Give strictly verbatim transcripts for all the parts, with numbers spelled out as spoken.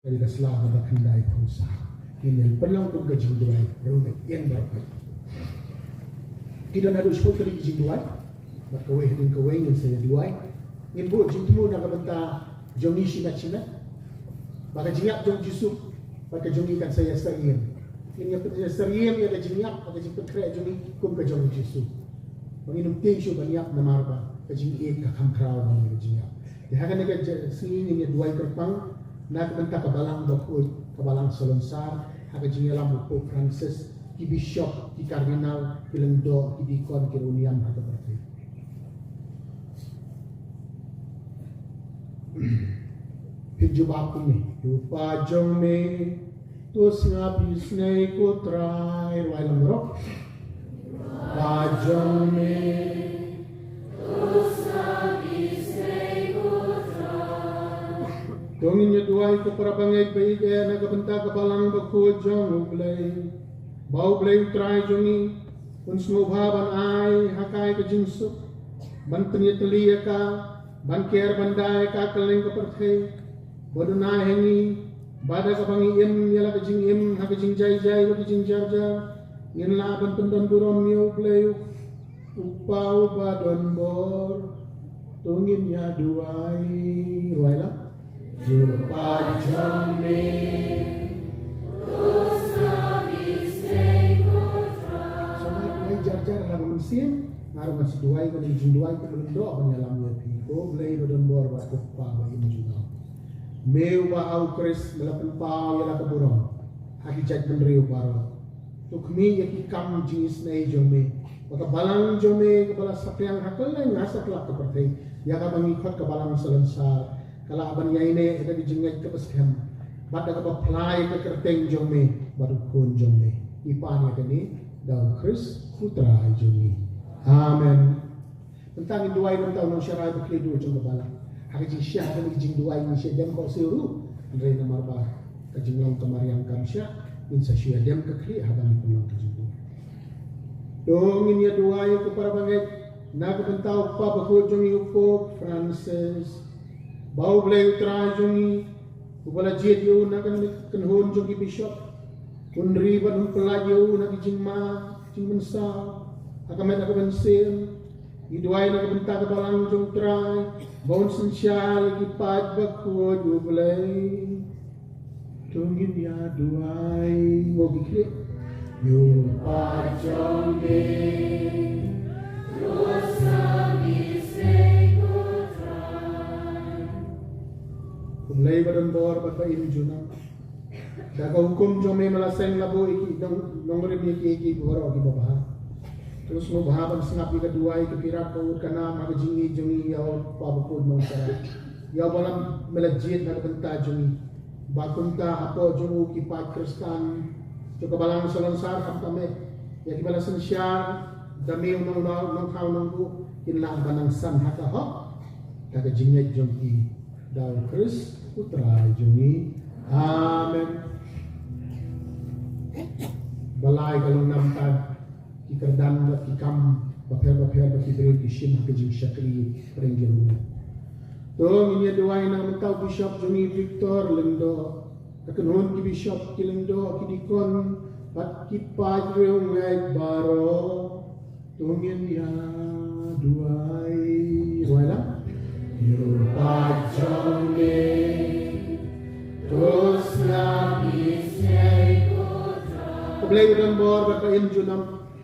Ka dei ka sla kaba khyndai phew saw. Ngin ïa pynlong kum ka jingduwai ruh na ïing baroh. Ki don haduh shiphew tylli ki jingduwai. Bad kawei hadien kawei ngin sa ïa duwai. Ngin buh jingthmu na ka bynta jong ngi shimet shimet. Ba ka jingïap jong Jisu bad ka jong ngi kan sa ïa syriem. Ngin ïa pyn- ïa syriem ïa ka jingïap bad ka jingpynkhreh jong ngi kum ka jong Jisu. Ba ngin ym tieng shuh ban ïap namar ba ka jingïeit ka kham khraw ban ïa ka jingïap. Te ha kane ka ja- sngi ngin ïa duwai kyrpang na ka bynta ka balang bakhuid, ka balang salonsar, ha ka jingïalam u Pope Francis, ki bishop, ki kardinal, ki lyngdoh, ki dikon, ki riewniam ha ka pyrthei. Phin jubab kumne, Ko Pa jong me, to sngap isynei ko Trai, rwai lang baroh. Pa jong me, to ngin ïa duwai ko para bangeit ba ïeit na ka bynta ka balang bakhuid jong U Blei. Ba U Blei U Trai jong ngi un sngewbha ban ai ha ka ka jingsuk, ban pynïatylli ïa ka, ban ker ban da ïa ka kylleng ka pyrthei. Ba duna ha ngi, ba da kaba ngi im ïa la ka jingim ha ka jingjai jai bad ka jingjar jar, ngin lah ban pyndon burom ïa U Blei, U Kpa uba don bor. To ngin ïa duwai, rwai lang. Ko Pa jong me, to sngap isynei ko Trai. Sa ngin ïa jar jar ha ka mynsiem, nga ruh ngan sa duwai, ngan ïa jingduwai, ka mynsiem ban ïalam ïa phi. Ko Blei ba don bor bad ko Kpa ba im junom. Me uba ha U Khrist me la pynpaw ïa la ka burom ha ki jaitbynriew baroh. To khmih ïa ki kam jingisynei jong me, ba ka balang jong me kaba la saphriang ha kylleng ha satlak ka pyrthei, ïa kaba ngi khot ka balang salonsar, ka lah ban ïaineh da ka jingngeit kaba skhem bad da kaba phla ïa ka kyrteng jong me bad U Khun jong me. Ngi pan ïa kane da U Khrist U Trai jong ngi. Amen. Mynta ngin duwai mynta u nongsharai ba khlieh duh jong ka balang. Ha ka jingshisha ha kane ka jingduwai ngin sa dem khohsiew ruh. Hynrei namar ba ka jinglong ka mariang kam shah, ngin sa shu ïa dem ka khlieh haba ngin pynlong ka jingduwai. To ngin ïa duwai ko para bangeit na ka bynta u Kpa bakhuid jong ngi u Pope Francis. Ba U Blei U Trai jong ngi uba la jied ïa u na ka kynhun jong ki bishop, un ri bad un pyllait ïa u na ki jingma jingmynsaw ha ka met ha ka mynsiem. Ngi duwai na ka bynta ka balang jong U Trai ba un synshar ïa ki paid bakhuid U Blei. To ngin ïa duwai, mo ki khlieh. Ko Pa jong me, to sngap isynei ko Trai. Ko Blei ba don bor bad ba im junom. Da ka hukum jong me me la seng la buh ïa ki nong- nongrim ïa ki, ïa ki baroh kiba bha. To sngewbha ban sngap ïa ka duwai, ka pyrkhat, ka ud ka nam ha ka jingïeit jong ngi ïa u Kpa bakhuid nongsharai, ïa uba la me la jied na ka bynta jong ngi. Ba kumta hapoh jong u ki paid Khristan jong ka balang salonsar, khamtam eh ïa kiba la synshar da me u nong- nongthaw nongbuh, kin lah ban nang san ha ka hok da ka jingngeit jong ki. Da U Khrist U Trai jong ngi. Amen. Balei ka long namar ki kyrdan bad ki kam bapher bapher ba ki briew ki shim ha ka jingshakri pyrshah ki ruh. To ngin ïa duwai na ka bynta u Bishop jong ngi Victor Lyngdoh, ka kynhun ki bishop, ki lyngdoh, ki dikon bad ki paid riewngeit baroh. To ngin ïa duwai, duwai lang. Ko Pa jong me, to sngap isynei ko Trai. Ko Blei ba don bor bad ba im junom,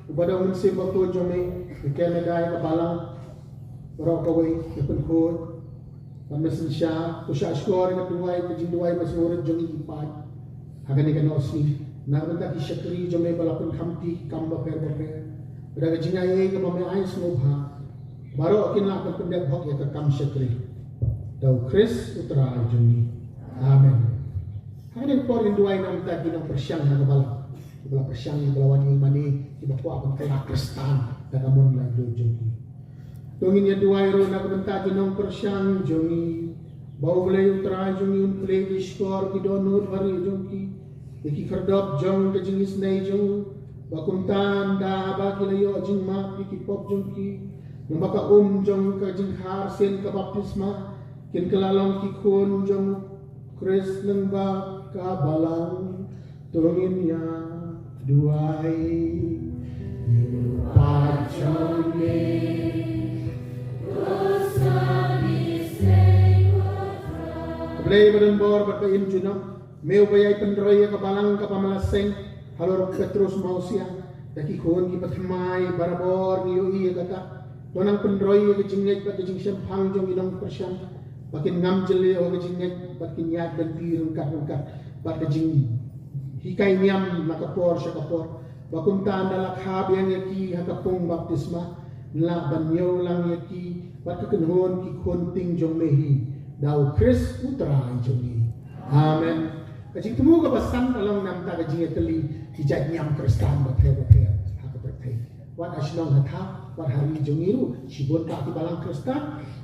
uba da u Mynsiem Bakhuid jong me, u kem da ïa ka balang baroh kawei, ïa pynkhuid bad me synshar. To shah shkor ïa ka duwai, ka jingduwai ba sngewrit jong ngi ki paid ha kane ka noh sngi, na ka bynta ki shakri jong me ba la pynkham ki kam bapher bapher. Bad da ka jingai ei kaba me ai sngewbha, baroh kin lah ban pyndep hok ïa ka kam shakri. Da U Khrist U Trai jong ngi. Amen. Ha kane ka por ngin duwai na ka bynta ki nongpyrshang ha ka balang, kiba la pyrshang, kiba la wan ïing mane, kiba kwah ban kylla Khristan da ka mon laitluid jong ki. To ngin ïa duwai ruh na ka bynta ki nongpyrshang jong ngi, ba U Blei U Trai jong ngi un plie ki shkor, ki dohnud barieh jong ki ïa ki khyrdop jong ka jingisynei jong u, ba kumta ynda ba ki la ïoh jingmap ïa ki pop jong ki, naba ka um jong ka jingkhar sien ka baptisma, kin kylla long ki khun jong u Khrist lyngba ka balang, to ngin ïa duwai. Ïa u paid jong me, u Blei ba don bor bad ba im junom, me uba ïai pynroi ïa ka balang kaba me la seng halor u Petros Mawsiang, da ki khun ki pathymmai barabor ngi ïohi ïa kata. To nang pynroi ïa ka jingngeit bad ka jingshemphang jong ki nongpyrshang, ba kin ngam jylliew ha ka jingngeit bad kin ïaid lynti ryngkat ryngkat bad ka jinghikai niam na ka por sha ka por. Ba kumta ynda la kha biang ïa ki ha ka pung baptisma, yn lah ban ñiew lang ïa ki bad ka kynhun ki khun ting jong me hi, da u Khrist u Trai jong ngi. Amen. Ka jingthmu kaba san ka long namar ka jingïatylli ki jait niam Khristan bapher bapher ha ka pyrthei. Wat ha shnong ha thaw, wat ha ri jong ngi ruh, shibun bah ki balang Khristan,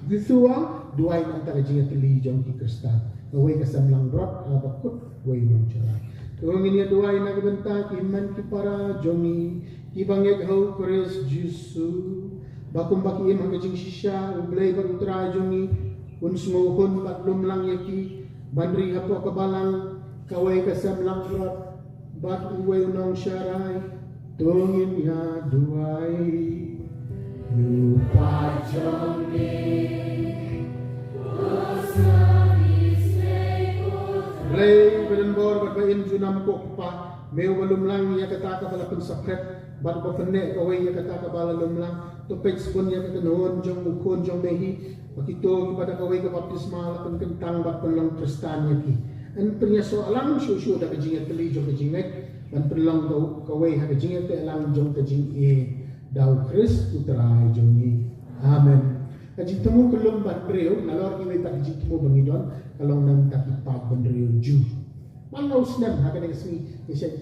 Jisu u ong, duwai namar ka jingïatylli jong ki Khristan. Kawei ka sem langbrot, ha ba kut, kawei u nongshakri. To ngin ïa duwai na ka bynta ki hynmen ki para jong ngi, kiba ngeit ha u Khrist Jisu, ba kumba ki im ha ka jingshisha, u Blei bad u Trai jong ngi un sngewhun bad lum lang ïa ki ban ri hapoh ka balang, kawei ka sem langbrot bad uwei u nongshakri. To ngin ïa duwai. Ïa u paid jong me, Blei ba don bor bad ba im junom, ko Kpa, me uba lum lang ïa kata kaba la pynsakrit bad uba pynneh kawei ïa kata kaba la lum lang. To peit sbun ïa ka kynhun jong u khun jong me hi, ba kito kiba da kawei ka baptisma la pynkyntang bad pynlong Khristan ïa ki. Yn pynïasoh lang shuh shuh da ka jingïatylli jong ka jingngeit ban pynlong ka, kawei ha ka jingïateh lang jong ka jingïeit, da u Khrist u Trai jong ngi. Amen. Ka jingthmu kaba hynriew, nalor kiwei pat ki jingthmu ba ngi don, ka long namar ki paid bynriew Jiw. Man la u snem ha kane ka sngi, ngi shait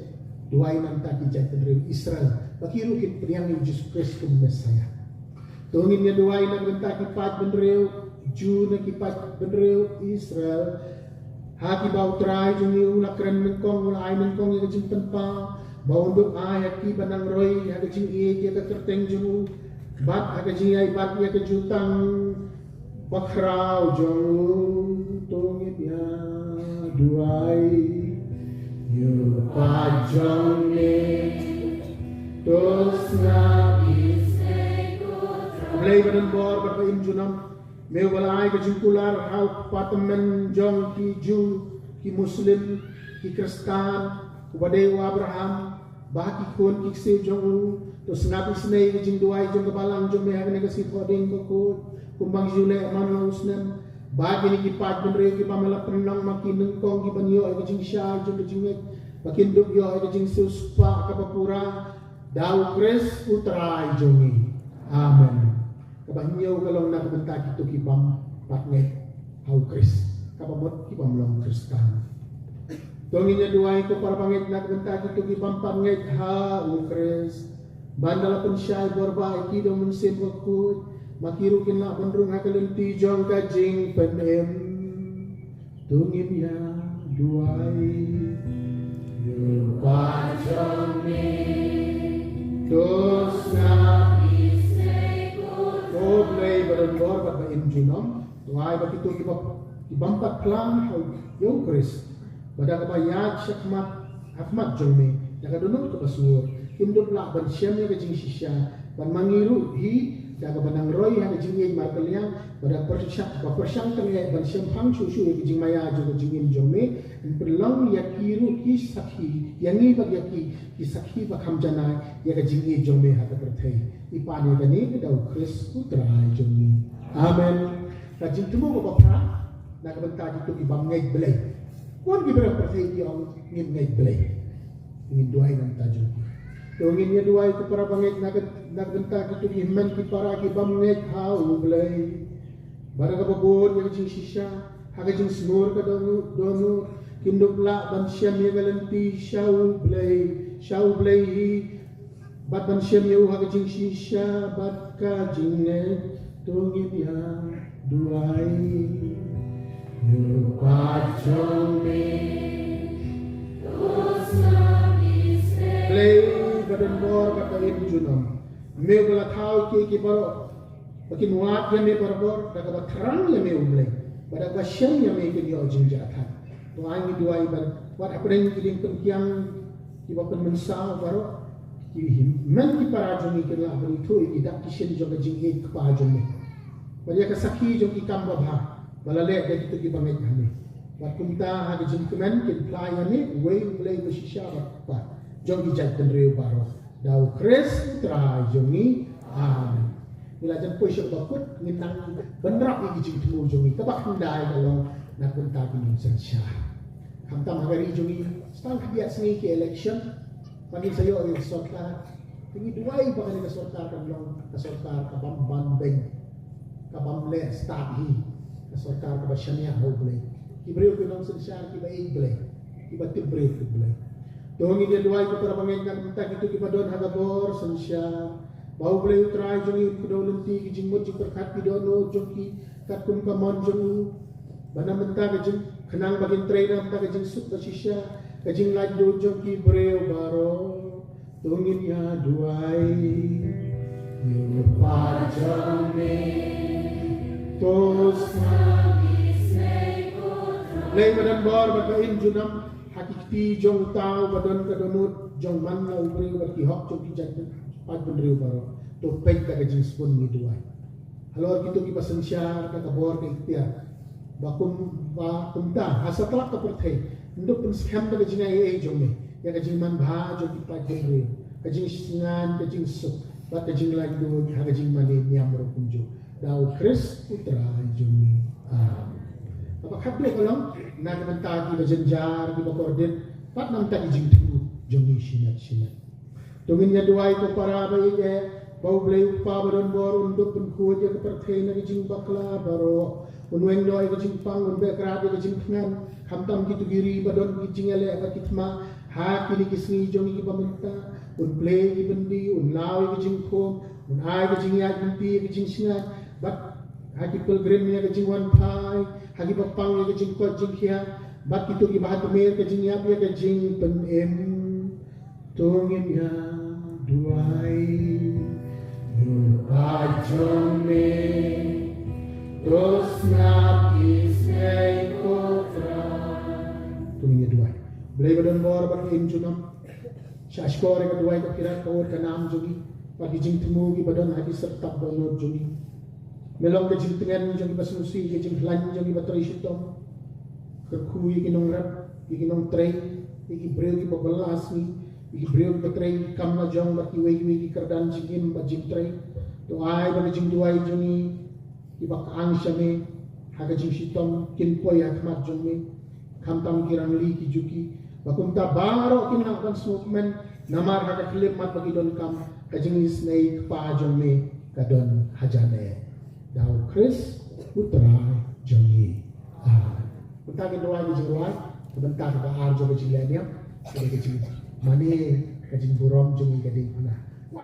duwai namar ki jait bynriew Israel, ba ki ruh kin pdiang ïa u Jisu Khrist kum u Messiah. To ngin ïa duwai namar ki paid bynriew Jiw ne ki paid bynriew Israel, ha kiba u Trai jong ngi u la kren nyngkong, u la ai nyngkong ïa ka jingpynpaw ba un dup ai ha ki ban nang roi ha ka jingïeit ïa ka kyrteng jong u, bad ha ka jingïaid bad ïa ka jutang bakhraw jong u. To ngin ïa duwai. Ïa u paid jong me, to sngap ïa u. Blei ba don bor bad ba im junom, me uba la ai ka jingkular ha u kpa tymmen jong ki Jiw, ki Muslim, ki Khristan, uba dei u Abraham, bad ki khun ki ksiew jong u. To sngap isynei ïa ka jingduwai jong ka balang jong me ha kane ka sngi Thohdieng Bakhuid, kumba ngi ju leh man la u snem. Bad kine ki paid bynriew kiba me la pynlong ma ki nyngkong, kiban ïoh ïa ka jingshai jong ka jingngeit, ba kin dup ïoh ïa ka jingsiewspah kaba pura, da u Khrist u Trai jong ngi. Amen. Kaba hynñiew ka long na ka bynta kito ki bym pat ngeit ha u Khrist, kaba mut ki bym long Khristan. To ngin ïa duwai, ko para bangeit, na ka bynta kito ki bym pat ngeit ha u Khrist, ba ynda la pynshai bor ba ïa ki da u Mynsiem Bakhuid, ma ki ruh kin lah ban rung ha ka lynti jong ka jingpynim. To ngin ïa duwai. Ïa u paid jong me, to sngap isynei. Ko Blei ba don bor bad ba im junom, to ai ba kito ki bym, ki bym pat phla ha u, ïa u Khrist, ba da kaba ïaid shakhmat, ha khmat jong me, da ka dohnud kaba sngur, kin dup lah ban shem ïa ka jingshisha, bad ma ngi ruh hi, da kaba nang roi ha ka jingïeit markylliang, bad da pyrshang, ba pyrshang tang eh ban shemphang shuh shuh ïa ka jingmaïa jong ka jingim jong me, yn pynlong ïa ki ruh ki sakhi, ïa ngi bad ïa ki, ki sakhi ba kham janai ïa ka jingïeit jong me ha ka pyrthei. Ngi pan ïa kane da u Khrist u Trai jong ngi. Amen. Ka jingthmu kaba phra, na ka bynta kito ki bym ngeit Blei. Wan ki briew pyrthei ki ong ngim ngeit Blei. Ngin duwai na ka bynta jong ki. To ngin ïa duwai, ko para bangeit, na ka, na ka bynta kito ki hynmen ki para ki bym ngeit ha u Blei. Ba da kaba bun ïa ka jingshisha, ha ka jingsngur ka dohnud, dohnud, kin dup lah ban shem ïa ka lynti sha u Blei, sha u Blei hi, bad ban shem ïa u ha ka jingshisha bad ka jingngeit. To ngin ïa duwai. Ïa u paid jong me, Blei ba don bor bad ba im junom, me uba la thaw ïa kiei kiei baroh, ba kin wad ïa me barabor, da kaba thrang ïa me, U Blei, bad da kaba shem ïa me kin ïoh jingjahthait. To ai ngi duwai ba wat hapdeng ki dieng pynkiang kiba pynmynsaw baroh, ki hynmen ki para jong ngi kin lah ban ithuh ïa ki dak ki shin jong ka jingïeit kpa jong ngi. Bad ïa ka sakhi jong ki kam babha ba la leh da kito kiba ngeit ha ngi. Bad kumta ha ka jingkmen kin phla ïa ngi uwei U Blei bashisha bad Kpa jong ki jaitbynriew baroh. Da U Khrist U Trai jong ngi. Amen. Ngi la jan poi sha kaba kut, ngin nang bynrap ïa ki jingthmu jong ngi. Kaba khyndai ka long na ka bynta ki nongsynshar. Khamtam ha ka ri jong ngi, sa tang khyndiat sngi ki election, ba ngin sa ïoh ïa ka sorkar. Te ngi duwai ba kane ka sorkar kan long ka sorkar kabym ban beiñ, kabym leh stad hi, ka sorkar kaba shaniah ha U Blei. Ki briew ki nongsynshar kiba ïeit Blei, kiba tip briew tip Blei. To ngin ïa duwai ko para bangeit na ka bynta kito kiba don ha ka bor synshar, ba U Blei U Trai jong ngi un kdew lynti ki jingmut jingpyrkhat ki dohnud jong ki katkum ka mon jong u, ba na ka bynta ka jingkhnang ba kin trei na ka bynta ka jingsuk bashisha, ka jinglaitluid jong ki briew baroh. To ngin ïa duwai. Ïa u Pa jong me, to sngap ïa u. Blei ba don bor bad ba im junom, ha ki kti jong uta uba don ka dohnud jong man la u briew bad ki hok jong ki jaitbynriew baroh. To peit da ka jingsbun ngi duwai. Halor kito kiba synshar da ka bor ka iktiar, ba kum, ba kumta ha satlak ka pyrthei, ndu pynskhem da ka jingaiei jong me ïa ka jingmanbha jong ki paidbynriew, ka jingsngewbha, ka jingsuk bad ka jinglaitluid ha ka jingmane niam ruh kumjuh. Da U Khrist U Trai jong ngi. Amen. Kaba khatduh ka long na ka bynta kiba jynjar, kiba kordit bad na ka bynta ki jingthmu jong ngi shimet shimet. To ngin ïa duwai ko para ba ïeit, ba U Blei U Kpa ba don bor un dup pynkhuid ïa ka pyrthei na ka jingbakla baroh, un weng noh ïa ka jingpang, un beh krad ïa ka jingthngan, khamtam kito ki ri ba don ki jingïaleh bad ki thma ha kine ki sngi jong ngi kiba mynta, un plie ïa ki byndi, un law ïa ka jingkhum, un ai ka jingïaid lynti ïa ka jingsngewbha bad ha ki pilgrim ïa ka jingwan phai, ha kiba pang ïa ka jingkoit jingkhiah bad kito kiba ha tmier ka jingïap ïa ka jingpynim. To ngin ïa duwai. Ïa u paid jong me, to sngap isnei ko Trai. To ngin ïa duwai. Blei ba don bor bad ba im junom, shah shkor ïa ka duwai ka kirat ka ur ka nam jong ngi bad ki jingthmu kiba don ha ki syrtap dohnud jong ngi. Me long ka jingtngen jong kiba sngewsih, ka jingkhlaiñ jong kiba trei shitom. Kyrkhu ïa ki nongrep, ïa ki nongtrei, ïa ki briew kiba bylla sngi, ïa ki briew kiba trei ki kam lajong bad kiwei kiwei ki kyrdan jingim bad jingtrei. To ai ba ka jingduwai jong ngi kiba ka ang sha me ha ka jingshitom kin poi ha khmat jong me, khamtam ki rangli ki juki, ba kumta baroh kin nang ban sngewkmen namar ha ka khyllipmat ba ki donkam, ka jingisnei kpa jong me ka don hajan eh. Da U Khrist U Trai jong ngi. Amen. Kumta ngin duwai ka jingrwai, ka bynta kaba ar jong ka jingleh niam, ka dei ka jingmane, ka jingburom jong ngi ka dei kumne.